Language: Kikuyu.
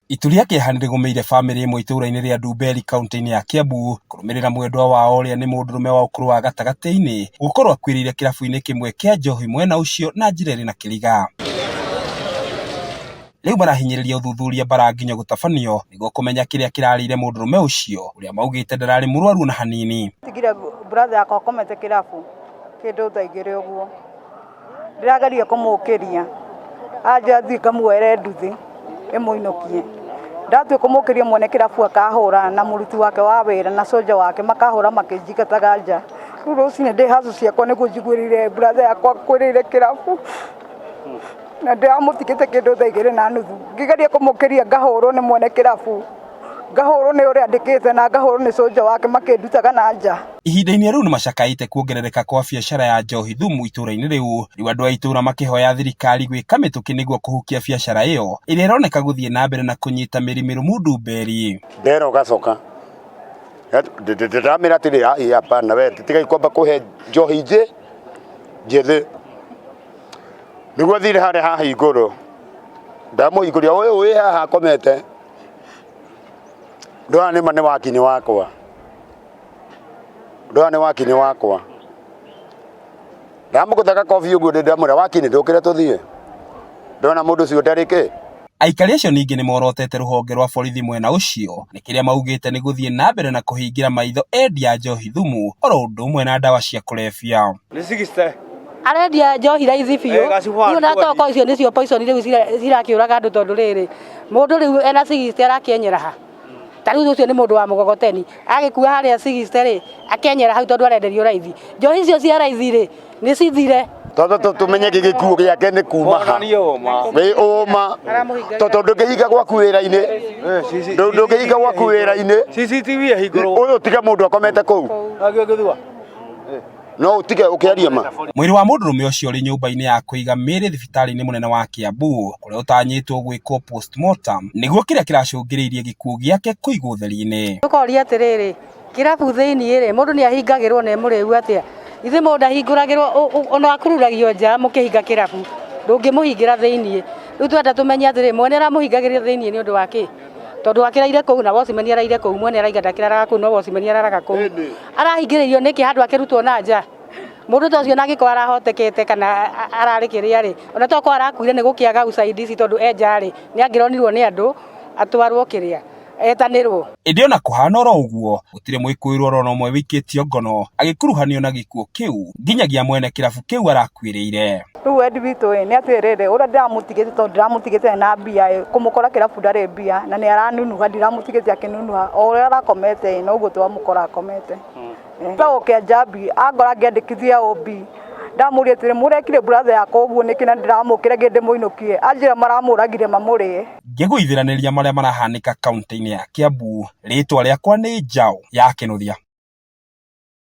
Itu rĩa kĩeha nĩrĩgũmĩire bamĩrĩ ĩmwe itũũra-inĩ rĩa Ndumberi kauntĩ-inĩ ya Kiambu kũrũmĩrĩra mwendwa wao ũrĩa nĩ mũndũrũme wa ũkũrũ wa gatagatĩ-inĩ gũkorwo akuĩrĩire kĩrabu-inĩ kĩmwe kĩa njohi mwena ũcio na njĩra ĩrĩ na kĩriga. Rĩu marahinyĩrĩria ũthuthuria mbara nginya gũtabanio nĩguo kũmenya kĩrĩa kĩrarĩire mũndũrũme ũcio ũrĩa maugĩte ndararĩ mũrwaru ona hanini. Tigire brother yakwa akomete kĩrabu kĩndũ thaa igĩrĩ ũguo. Ndĩrageria kũmũkĩria, anjĩra thiĩ ngamuoere nduthi ĩmũinũkie. Ndatua kũmũkĩria mwene kĩrabu akahũra na mũruti wake wa wĩra na soldier wake makahũra makĩnjingataga nja. Rĩu rũcinĩ ndĩ hustle ciakwa nĩguo njiguĩrĩire brother yakwa akuĩrĩire kĩrabu, na ndĩramũtigĩte kĩndũ thaa igĩrĩ na nuthu. Ngĩgeria kũmũkĩria ngahũrwo nĩ mwene kĩrabu. Ngahũrwo nĩ ũrĩa andĩkĩte na ngahũrwo nĩ soldier wake makĩndutaga na nja. Ihinda-inĩ rĩu nĩmacakaĩte kuongerereka kwa biacara ya njohi thumu itũũra-inĩ rĩu, rĩu andũ a itũũra makĩhoya thirikari gwĩka mĩtũkĩ nĩguo kũhukia biacara ĩyo ĩrĩa ĩroneka gũthiĩ na mbere na kũnyita mĩri mĩrũmu Ndumberi. Ndera ũgacoka ndĩramĩra atĩrĩ ai hapana we tigai kwamba kũhe njohi njĩ njĩthĩ nĩguo thire harĩa hahingũrwo ndamũhingũria ũyũ wĩ haha akomete Ndona nĩma nĩ wakinĩ wakwa. Ndona nĩ wakinĩ wakwa. Ndamũgũtha gakobi ũguo ndamwĩra wakinĩ ndũkĩre tũthiĩ. Ndona mũndũ ũcio ndarĩ kĩ. Aikari acio ningĩ nĩmorotete rũhonge rwa borithi mwena ũcio nĩ kĩrĩa maugĩte nĩ gũthiĩ na mbere na kũhingĩra maitho endia a njohi thumu oro ũndũ ũmwe na ndawa cia kũrebia. Nĩ 60. Arendia njohi raithi biũ. Eh, gacuba Rĩu na 20. toko icio nĩcio poison rĩu cirakĩũraga andũ tondũ rĩrĩ mũndũ rĩu ena 60 arakĩenyera ha? Ta rĩu ũcio nĩ mũndũ wa mũgogoteni agĩkua harĩa 60 rĩ akenyera hau tondũ arenderio raithi. Njohi icio cia raithi rĩ nĩ cithire. Tondũ tũmenye gĩkuũ gĩake nĩ kuma ha. Wonanie ũma. Wĩ ũma. Tondũ ndũngĩhinga gwaku wĩra-inĩ. Ndũngĩhinga gwaku wĩra-inĩ. CCTV ĩhingũrwo. Ũyũ ũtige mũndũ akomete kũu. Agĩo gĩthua. No ũtige ũkĩaria ma. Mwĩrĩ wa mũndũrũme ũcio ũrĩ nyũmba-inĩ ya kũiga mĩĩrĩ thibitarĩ-inĩ mũnene wa Kiambu kũrĩa ũtanyĩtwo gwĩkwo postmortem nĩguo kĩrĩa kĩracũngĩrĩirie gĩkuũ gĩake kũigwo ũtheri-inĩ. Ũkoria atĩrĩrĩ, kĩrabu thĩiniĩ rĩ, mũndũ nĩ ahingagĩrwo na e mũrĩu atĩa? Ithe mũndũ ndahingũragĩrwo, ona akururagio nja mũkĩhinga kĩrabu, ndũngĩmũhingĩra thĩiniĩ. Rĩu twenda tũmenye atĩrĩrĩ, mwene aramũhingagĩria thĩiniĩ nĩ ũndũ wa kĩ? Tondũ akĩraire kũu na watchman araire kũu, mwene araiga ndakĩraraga kũu no watchman araraga kũu. Arahingĩrĩirio nĩkĩ handũ akĩrutwo na nja? Mũndũ ta ũcio ona angĩkorwo arahotekete kana ararĩ kĩrĩa rĩ, ona tokorwo arakuire nĩ gũkĩaga usaidizi tondũ e nja rĩ, nĩ angĩronirwo nĩ andũ atwarwo kĩrĩa, etanĩrwo. Ĩndĩ ona kũhana oro ũguo, gũtirĩ mwĩkũĩrwo orona ũmwe wĩikĩtio ngono agĩkuruhanio na gĩkuũ kĩu nginyagia mwene kĩrabu kĩu arakuĩrĩire. Rĩu wendi witũ ĩ nĩ atĩrĩrĩ, ũrĩa ndĩramũtigĩte tondũ ndĩramũtigĩte na mbia ĩ, kũmũkora kĩrabu ndarĩ mbia na nĩ aranunuha, ndiramũtigĩte akĩnunuha, o ũrĩa arakomete ĩ, noguo twamũkora akomete. Etagwo Kĩanjambi, angora ngĩandĩkithia OB, ndamũria atĩrĩ, mũrekire brother yakwa ũguo nĩkĩ na ndĩramũkĩra ngĩende ndĩmũinũkie, anjĩra maramũragire mamũrĩe. Ngĩgũithĩranĩria marĩa marahanĩka kaunti-inĩ ya Kiambu, rĩtwa rĩakwa nĩ Njaũ ya Kĩnuthia.